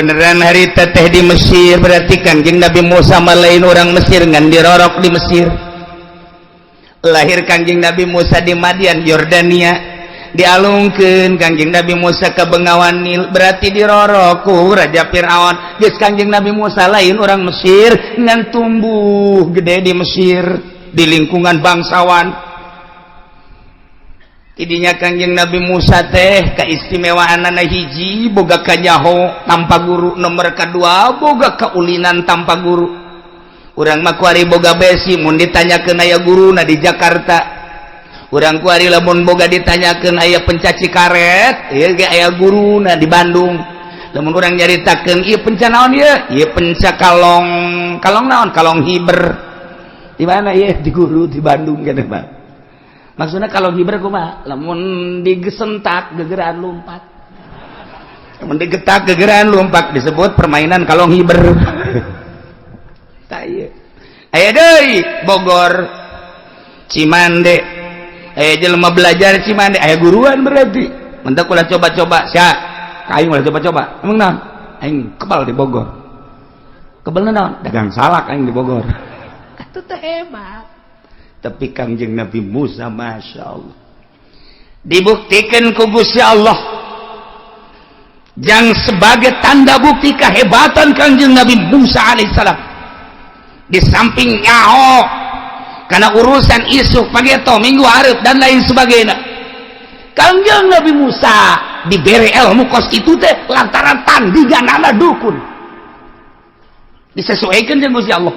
Kebenaran hari teteh di Mesir, berarti Kangjeng Nabi Musa mah lain orang Mesir, ngan dirorok di Mesir. Lahir Kangjeng Nabi Musa di Madian, Yordania. Dialungkeun Kangjeng Nabi Musa ke Bengawan Nil, berarti dirorok ku Raja Fir'aun. Geus, Kangjeng Nabi Musa lain orang Mesir, ngan tumbuh gede di Mesir, di lingkungan bangsawan. Tidinya Kangjeng Nabi Musa teh keistimewaan hiji, boga kanyaho tanpa guru. Nomor kedua, boga keulinan tanpa guru. Urang mah kuari boga besi, mun ditanyakeun aya guruna di Jakarta. Urang kuari lamun boga ditanyakeun aya penca cikaret ieu ge aya guruna di Bandung. Lamun urang nyaritakeun ieu penca naon ieu, ieu penca kalong, kalong naon, kalong hiber di mana ieu, di guru di Bandung gitu, Pak. Maksudnya kalau hiber kumaha? Lamun digesentak gegeran lompat, lamun digetak gegeran lompat, disebut permainan kalong hiber. Tah, ieu aya deui Bogor, Cimande, aya jelema belajar Cimande, aya guruan. Berarti mentak ulah coba-coba sia ka aing, ulah coba-coba. Emang naon? Aing kebal di Bogor. Kebal naon? Dagang salak aing di Bogor. Atuh teh hebat. Tapi Kangjeng Nabi Musa, Masya Allah, dibuktikan ku Gusti Allah yang sebagai tanda bukti kehebatan Kangjeng Nabi Musa alaihissalam, di samping nyaho karena urusan isuk pageto, minggu hareup, dan lain sebagainya, Kangjeng Nabi Musa diberi ilmu kos itu teh lantaran tandinganana dukun. Disesuaikan dengan Gusti Allah.